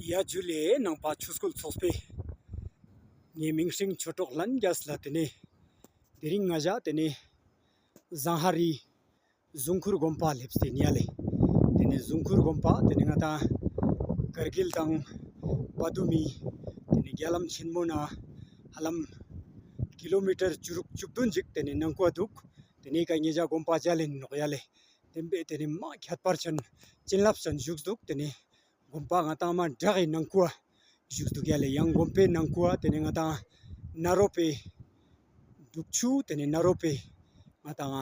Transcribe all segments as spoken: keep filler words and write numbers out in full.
ཡ་ཇུ་ལེ། ནང་པ་ཆོས་སྐུལ་ཚོགས་པའི་ངའི་མིང་སྲིང་ཆོས་གྲོགས་ལྷན་རྒྱས་ལ། ཏེ་ནེ་དེ་རིང་ང་ཞ་ཏེ་ནེ་ཟངས་ཧ་རི་གཟུངས་འཁོར་དགོན་པ་ལེབས་ཏེ་ཨིན་ཡ་ལེ། ཏེ་ནེ་གཟུངས་འཁོར་དགོན་པ་ཏེ་ནེ་ང་ཏང་ཀར་གིལ་དང་པ་དུ་མི་ཏེ་ནེ་རྒྱ་ལམ་ཆེན་མོ་ནེ་ཧ་ལམ་ཀི་ལོ་མི་ཊར་བཅུ་དྲུག་བཅུ་བདུན་ཅིག་ཏེ་ནེ་ནང་ཀོ་དུག། ཏེ་ནེ་ཀ་ཉེ་ཞ་དགོན་པ་མཇལ་ལེན་ནོག་ཡ་ལེ། དེན་པའེ་ཏེ་ནེ་མ་ཁྱད་པར་ཅན་བྱིན་རླབས་ཅན་བཞུགས་དུག། ཏེ་ནེ་དགོན་པ་ང་ཏང་མ་བྲག་གི་ནང་ཀོ་བཞུགས་དུག་ཡ་ལེ། ཡང་དགོན་པའེ་ནང་ཀོ་ཏེ་ནེ་ང་ཏང་ནཱ་རོ་པའེ་དུག་ཆུ་ཏེ་ནེ་ནཱ་རོ་པའེ་ང་ཏང་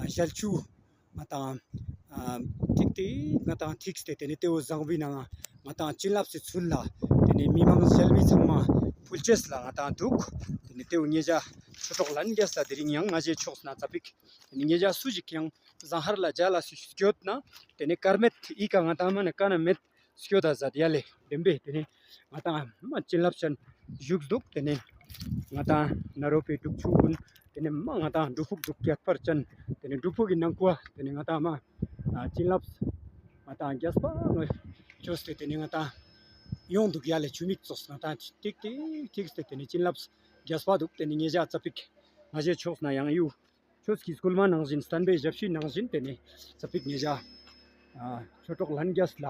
ཨ་ཞལ་ཆུ་ང་ཏང་ཨ་ཐིག་ཏེ་ང་ཏང་ཐིགས་ཏེ་ཏེ་ནེ་ཏེ་བོ་ཟངས་བུའི་ནང་ང་ཏང་བྱིན་རླབས་སི་ཚུལ་ལ་ཏེ་ནེ་མི་མང་མཇལ་མི་ཚང་མ་ཕུལ་ཅེས་ལ་ང་ཏང་དུག། ཏེ་ནེ་ཏེ་བོ་ཉེ་ཞ་ཆོས་གྲོགས་ལྷན་རྒྱས་ལ་དེ་རིང་ཡང་ང་ཞའི་ཕྱོགས་ནེ་ཙ་པིག་ཏེ་ནེ་ཉེ་ཞ་སུ་ཞིག་ཡང་ཟངས་ཧར་ལ་མཇལ་ལ་སྐྱོད་ན་ཏེ་ནེ་དཀར་མེད་ཨི་ཀ་ང་ཏང་མ་ནེ་ཀ་ནེ་མེད་སྐྱོད་ད་ཟ་ཡ་ལེ། དེན་པའེ་ཏེ་ནེ་ང་ཏང་མ་བྱིན་རླབས་ཅན་བཞུགས་དུག། ཏེ་ནེ་ང་ཏང་ནཱ་རོ་པའེ་དུག་ཆུ་གུན་ཏེ་ནེ་མ་ང་ཏང་སྒྲུབ་ཕུག་དུག་ཁྱད་པར་ཅན། ཏེ་ནེ་སྒྲུབ་ཕུག་གི་ནང་ཀོ་ཏེ་ནེ་ང་ཏང་མ་ཨ་བྱིན་རླབས་ང་ཏང་རྒྱས་པ་ཅོས་ཏེ་ཏེ་ནེ་ང་ཏང་ཡོང་དུག་ཡ་ལེ། ཆུ་མིག་ཙོགས་ང་ཏང་ཐིགས་ཏེ་ཐིགས་ཏེ་ཏེ་ནེ་བྱིན་རླབས་རྒྱས་པ་དུག། ཏེ་ནེ་ཉེ་ཞ་ཙ་པིག་ང་ཞའི་ཕྱོགས་ནེ་ཡང་ཡུ་ཆོས་ཀྱི་སྐུལ་མ་ནང་བཞིན་བསྟན་པའི་ཞབས་ཕྱི་ནང་བཞིན་ཏེ་ནེ་ཙ་པིག་ཉེ་ཞ་ཨ་ཆོས་གྲོགས་ལྷན་རྒྱས་ལ་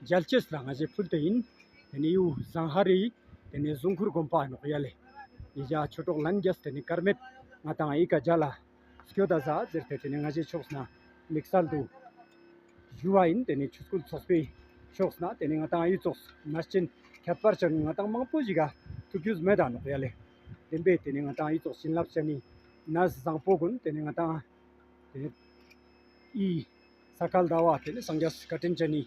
མཇལ་ཅེས་ལ་ང་ཞའི་ཕུལ་ཏེ་ཨིན། ཏེ་ནེ་ཡུ་ཟངས་ཧ་རི་ཏེ་ནེ་གཟུངས་འཁོར་དགོན་པ་ནོག་ཡ་ལེ། ཉེ་ཞ་ཆོས་གྲོགས་ལྷན་རྒྱས་ཏེ་ནེ་ཀར་མེད་ང་ཏང་ཨི་ཀ་མཇལ་ལ་སྐྱོད་ད་ཟ་ཟེར་ཏེ་ཏེ་ནེ་ང་ཞའི་ཕྱོགས་ནེ་དམིགས་བསལ་དུ་ཞུ་བ་ཨིན། ཏེ་ནེ་ཆོས་སྐུལ་ཚོགས་པའི་ཕྱོགས་ནེ་ཏེ་ནེ་ང་ཏང་ཨི་ཙོགས་གནས་ཆེན་ཁྱད་པར་ཅན་ང་ཏང་མང་པོ་ཞིག་ག་ཐུག་རྒྱུ་མེད་ད་ནོག་ཡ་ལེ། དེན་པའེ་ཏེ་ནེ་ང་ཏང་ཨི་ཙོགས་བྱིན་རླབས་ཅན་ནི་གནས་བཟང་པོ་གུན་ཏེ་ནེ་ང་ཏང་ཏེ་ཨི་ས་ག་ཟླ་བ་ཏེ་ནེ་སངས་རྒྱས་བཀའ་དྲིན་ཅན་ནི་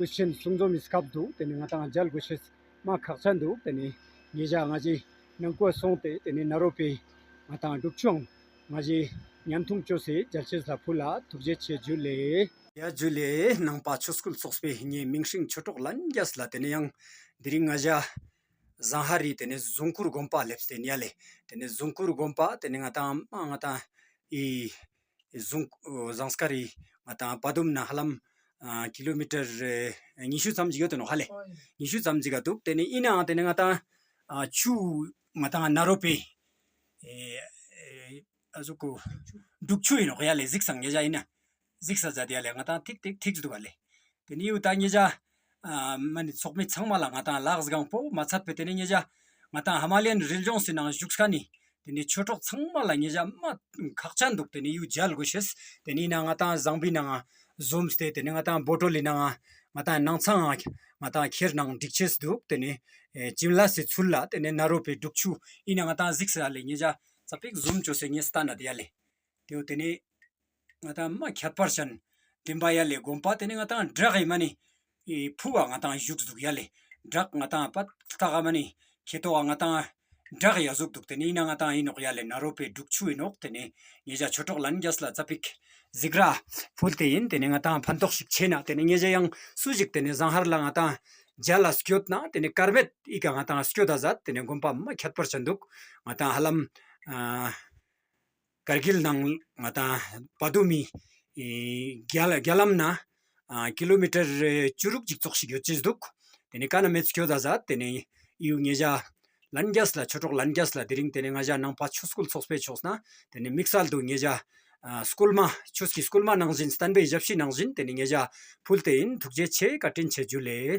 དུས་ཆེན་གསུང་འཛོམས་མི་སྐབས་དུ་ཏེ་ནེ་ང་ཏང་མཇལ་དགོས་ཤེས་མ་ཁག་ཅན་དུག། ཏེ་ནེ་ཉེ་ཞ་ང་ཞའི་ནང་ཀོ་སོང་སྟེ་ཏེ་ནེ་ནཱ་རོ་པའེ་ང་ཏང་སྒྲུབ་ཆུའང་ང་ཞའི་བརྙན་ཐུང་ཅོས་ཏེ་མཇལ་ཅེས་ལ་ཕུལ་ལ་ཐུགས་རྗེ་ཆེ་ཇུ་ལེ། ཡ་ཇུ་ལེ། ནང་པ་ཆོས་སྐུལ་ཚོགས་པའི་ངའི་མིང་སྲིང་ཆོས་གྲོགས་ལྷན་རྒྱས་ལ་ཏེ་ནེ་ཡང་དེ་རིང་ང་ཞ་ཟངས་ཧ་རི་ཏེ་ནེ་གཟུངས་འཁོར་དགོན་པ་ལེབས་ཏེ་ཨིན་ཡ་ལེ། ཏེ་ནེ་གཟུངས་འཁོར་དགོན་པ་ཏེ་ནེ་ང་ཏང་མ་ང་ཏང་ཨི་ཟངས་ཟངས་དཀར་རི་ང་ཏང་པ་དུམ་ནེ་ཧ་ལམ་ཨ་ཀི་ལོ་མི་ཊར་ཨེ་ཉི་ཤུ་ཙམ་ཅིག་ཡོད་དེ་ནོག་ཧ་ལེ། ཉི་ཤུ་ཙམ་ཅིག་ག་དུག། ཏེ་ནེ་ཨིན་ནའང་ཏེ་ནེ་ང་ཏང་ཨ་ཆུ་ང་ཏང་ནཱ་རོ་པའེ་ཨེ་ཨེ་ཨ་ཟུག་གུ་དུག་ཆུ་ཨིན་ནོག་ཡ་ལེ། གཟིགས་སང་ཉེ་ཞ་ཨིན་ན་གཟིགས་ས་ཟ་དེ་ཡ་ལེ། ང་ཏང་ཐིགས་ཏེ་ཐིགས་དུག་ག་ལེ། ཏེ་ནེ་ཡུ་ད་ཉེ་ཞ་ཨ་མ་ནེ་ཚོགས་མི་ཚང་མ་ལ་ང་ཏང་ལགས་གང་པོ་མ་ཚད་པའེ་ཏེ་ནེ་ཉེ་ཞ་ང་ཏང་ཧ་མ་ལེན་རི་ལྗོངས་སི་ནང་བཞུགས་ཁན་ནི་ཏེ་ནེ་ཆོས་གྲོགས་ཚང་མ་ལ་ཉེ་ཞ་མ་ཁག་ཅན་དུག། ཏེ་ནེ་ཡུ་མཇལ་དགོས་ཤེས་ཏེ་ནེ་ཨིན་ན་ང་ཏང་ཟངས་བུའི་ནང་ང་ཟོམས་ཏེ་ཏེ་ནེ་ང་ཏང་བོ་ཊོལ་ལི་ནང་ང་ང་ཏང་ནང་ཚང་ང་ང་ཏང་ཁྱེར་ནང་འགྲིག་ཅེས་དུག། ཏེ་ནེ་ཨེ་བྱིན་རླབས་སི་ཚུལ་ལ་ཏེ་ནེ་ནཱ་རོ་པའེ་དུག་ཆུ་ཨིན་ན་ང་ཏང་གཟིགས་ས་ལེ། ཉེ་ཞ་ཙ་པིག་ཟོམ་ཅོས་ཏེ་ངས་སྟན་ན་དེ་ཡ་ལེ། ཏེ་བོ་ཏེ་ནེ་ང་ཏང་མ་ཁྱད་པར་ཅན་དེན་པ་ཡ་ལེ། དགོན་པ་ཏེ་ནེ་ང་ཏང་བྲག་གི་མ་ནེ་ཨེ་ཕུ་བ་ང་ཏང་བཞུགས་དུག་ཡ་ལེ། བྲག་ང་ཏང་པ་ཏག་ག་མ་ནེ་ཁེ་ཏོག་ག་ང་ཏང་བྲག་ཡ་ཟུག་དུག། ཏེ་ནེ་ཨིན་ན་ང་ཏང་ཨིན་ནོག་ཡ་ལེ། ནཱ་རོ་པའེ་དུག་ཆུ་ཨིན་ནོག། ཏེ་ནེ་ཉེ་ཞ་ཆོས་གྲོགས་ལྷན་རྒྱས་ལ་ཙ་པིག་གཟིགས་ར་ཕུལ་ཏེ་ཨིན། ཏེ་ནེ་ང་ཏང་ཕན་ཐོགས་ཤིག་ཆེ་ན་ཏེ་ནེ་ཉེ་ཞ་ཡང་སུ་ཞིག་ཏེ་ནེ་ཟངས་ཧར་ལ་ང་ཏང་མཇལ་ལ་སྐྱོད་ན་ཏེ་ནེ་ཀར་མེད་ཨི་ཀ་ང་ཏང་སྐྱོད་ད་ཟ། ཏེ་ནེ་དགོན་པ་མ་ཁྱད་པར་ཅན་དུག། ང་ཏང་ཧ་ལམ་ཨ་ཀར་གིལ་ནང་ང་ཏང་པ་དུ་མི་ཨེ་རྒྱ་རྒྱ་ལམ་ནེ་ཨ་ཀི་ལོ་མི་ཊར་ཨེ་བཅུ་དྲུག་ཅིག་ཙོགས་ཤིག་ཡོད་ཅེས་དུག། ཏེ་ནེ་ཀ་ནེ་མེད་སྐྱོད་ད་ཟ། ཏེ་ནེ་ཡུ་ཉེ་ཞ་ལྷན་རྒྱས་ལ་ཆོས་གྲོགས་ལྷན་རྒྱས་ལ་དེ་རིང་ཏེ་ནེ་ང་ཞ་ནང་པ་ཆོས་སྐུལ་ཚོགས་པའི་ཕྱོགས་ནེ་ཏེ་ནེ་དམིགས་བསལ་དུ་ཉེ་ཞ་ཨ་སྐུལ་མ་ཆོས་ཀྱི་སྐུལ་མ་ནང་བཞིན་བསྟན་པའི་ཞབས་ཕྱི་ནང་བཞིན་ཏེ་ནེ་ཉེ་ཞ་ཕུལ་ཏེ་ཨིན། ཐུགས་རྗེ་ཆེ། བཀའ་དྲིན་ཆེ་ཇུ་ལེ།